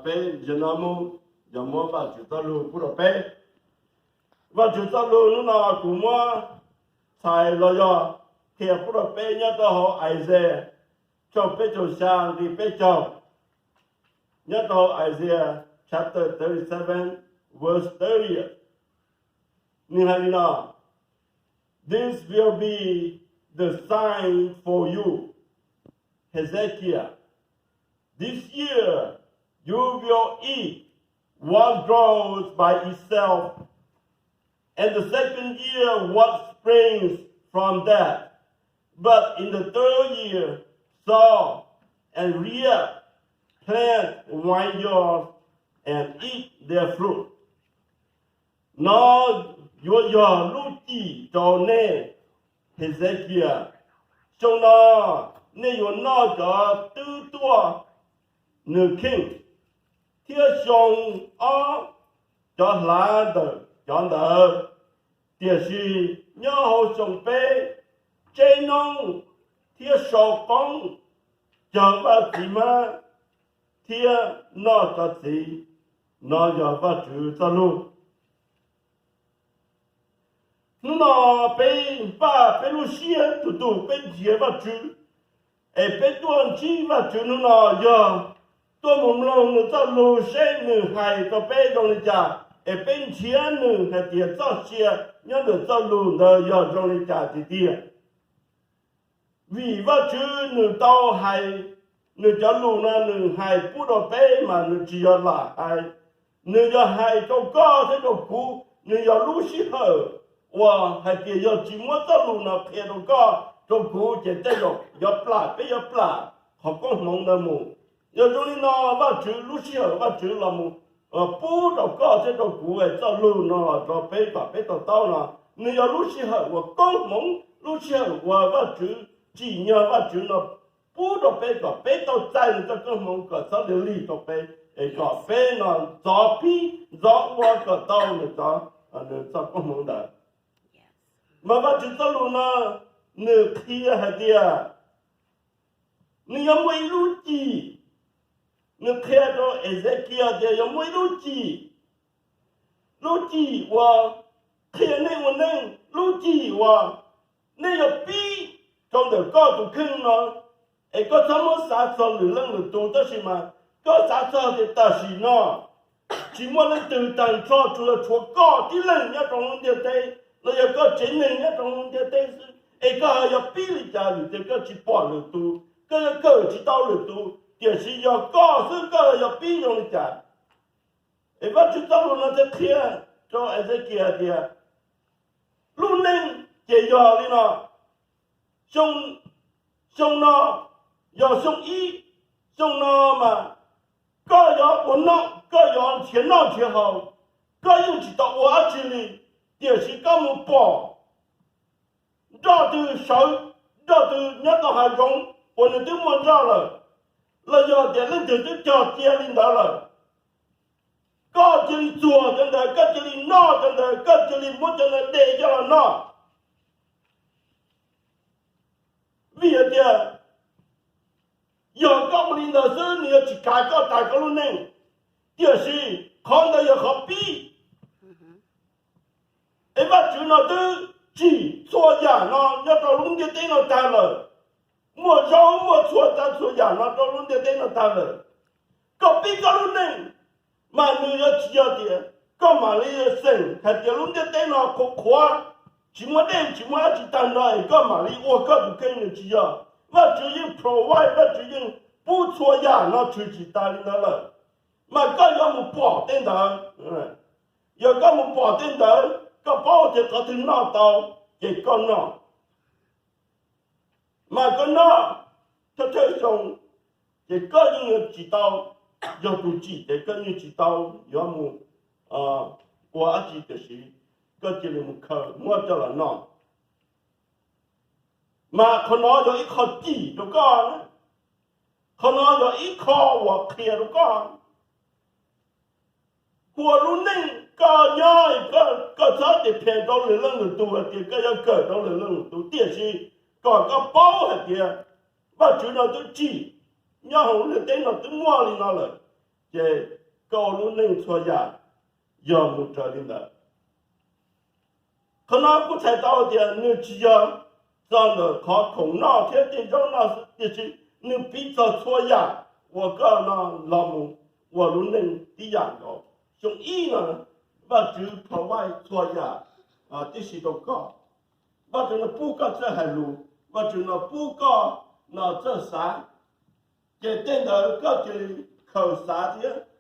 Peb zaum no mus yog muab Vajtswv txoj lus pub rau peb. Vajtswv txoj lus hnub no kuv muab txhais los yog qhia pub rau peb nyob rau hauv Isaiah tshooj peb caug xya nqe peb caug. Nyob rau Isaiah chapter thirty-seven, verse thirty, nws hais li no: This will be the sign for you, Hezekiah. This year you will eat what grows by itself, and the second year what springs from that. But in the third year sow and reap, plant vineyards and eat their fruit. No yuav yog lub cim rau nej, Hezekias. Xyoo no nej yuav noj cov twb tuaj nws kheej, thiab xyoo ob cov hlav ntawm cov ntawd. Tiam sis nyob hauv xyoo peb, tseb noob thiab sau qoob, cog vaj txiv hmab thiab noj cov txiv. No yog Vajtswv txoj lus. Hnub no peb npaj peb lub siab tus tus peb nrhiav Vajtswv, es peb tuaj ntsib Vajtswv hnub no yog tuaj mus mloog nws txoj lus seb nws hais rau peb zoo li cas, es peb nrhiav nws hais tias txoj sia nyob ntawm txoj lus ntawd yog zoo li cas tiag tiag. Vim Vajtswv nws tau hais, nws cov lus no nws hais pub rau peb mas nws tsis yog lam hais, nws yog hais rau koj thiab rau kuv, nws yog lub sij hawm uas hais tias yog tsis muab txoj lus no qhia rau koj rau kuv ces tej zaum yuav plam, peb yuav plam qhov koob hmoov ntawd mus. Yog zoo li no Vajtswv lub sij hawm Vajtswv los mus pub rau koj thiab rau kuv txoj lus no los rau peb kom peb to taub no, nws yog lub sij hawm uas koob hmoov, lub sij hawm uas Vajtswv tsim nyog Vajtswv no pub rau peb kom peb tau txais nws txoj koob hmoov kom txhob lig lig rau peb, es kom peb no ntxov pib ntxov ua kom tau nws txoj koob hmoov ntawd. Mas Vajtswv txoj lus no nws qhia hais tias nws yuav muaj ib lub cim, nws qhia rau Exekias tias yuav muaj ib lub cim, lub cim uas qhia nej ua neej, lub cim uas nej yuav pib rau ntawm koj tus kheej no. Es koj txhob muab xav txog lwm leej lwm tus, tab sis mas koj xav txog tias tam sim no tsis muaj leej twg tag nrho, tsuas yog tshuav koj tib leeg nyob rau lub ntiaj teb, los yog koj tsev neeg nyob rau lub ntiaj teb xwb. Es koj yuav pib li cas vim tias koj tsis pom lwm tus, koj yuav kawm tsis tau lwm tus, tiam sis yog koj xwb koj yuav pib zoo li cas? Es Vajtswv txoj lus no thiaj qhia rau Exekias tias lub neej ces yog li no, xyoo, xyoo no yog xyoo ib, xyoo no mas koj yuav ua noj, koj yuav nrhiav noj nrhiav haus, koj yeej tsis tau ua dab tsi li, tiam sis koj mus pom nroj twg sawv, nroj twg nyob rau hav zoov uas nws twb muaj nroj lawm, los yog tias leej twg twb cog cia li ntawd lawm, koj cia li txuag cov ntawd, koj cia li noj cov ntawd, koj cia li muab cov ntawd de coj los noj. Vim hais tias yog koj ua li ntawd xwb nws yuav tsis kav koj tas koj lub neej, tiam sis qhov ntawd yog qhov pib. Es Vajtswv no twb tsim txhua yam no nyob rau lub ntiaj teb no tag lawm, muaj zaub muaj txhua tsav txhua yam no rau lub ntiaj teb no tag lawm. Koj pib koj lub neej, mas nws yuav tsis yog tias koj mam li xeem hais tias lub ntiaj teb no qhuav qhuav, tsis muaj dej tsis muaj dab tsi tag nrho es koj mam li ua koj tus kheej, nws tsis yog. Vajtswv yeej provide, Vajtswv yeej pub txhua yam no tshwm sim tas li ntawd lawm, mas koj yuav mus pom tej ntawd. Yog koj mus pom tej ntawd, koj paub tias qhov twg noj tau, ces koj noj. Mas koj noj thawj thawj xyoo, ces koj yeej yuav tsis tau, yog tus tsim ces koj yeej tsis tau yuav mus ua dab tsi, tiam sis koj cia li mus khaws muab coj los noj. Mas qhov no yog ib qho cim rau koj, qhov no yog ib qho uas qhia rau koj. Ua lub neej koj nyob, koj txhob depend rau lwm leej lwm tus hais tias koj yuav kawm rau lwm leej lwm tus, tiam sis kom koj paub hais tias Vajtswv no twb tsim nyob hauv ntiaj teb no twb muaj li no lawm, ces koj ua lub neej txhua yam yog mus raws li ntawd. Qhov no kuj txhais tau tias nws tsis yog txog ntawm qhov khoom noj thiab tej zaub noj xwb, tiam sis nws piv txog txhua yam uas koj no los mus ua lub neej tib yam nkaus. Xyoo ib no Vajtswv provide txhua yam tib si rau koj. Vajtswv no pub koj txawj hais lus, Vajtswv no pub koj no txawj xav, ces tej ntawd koj cia li khaws xav thiab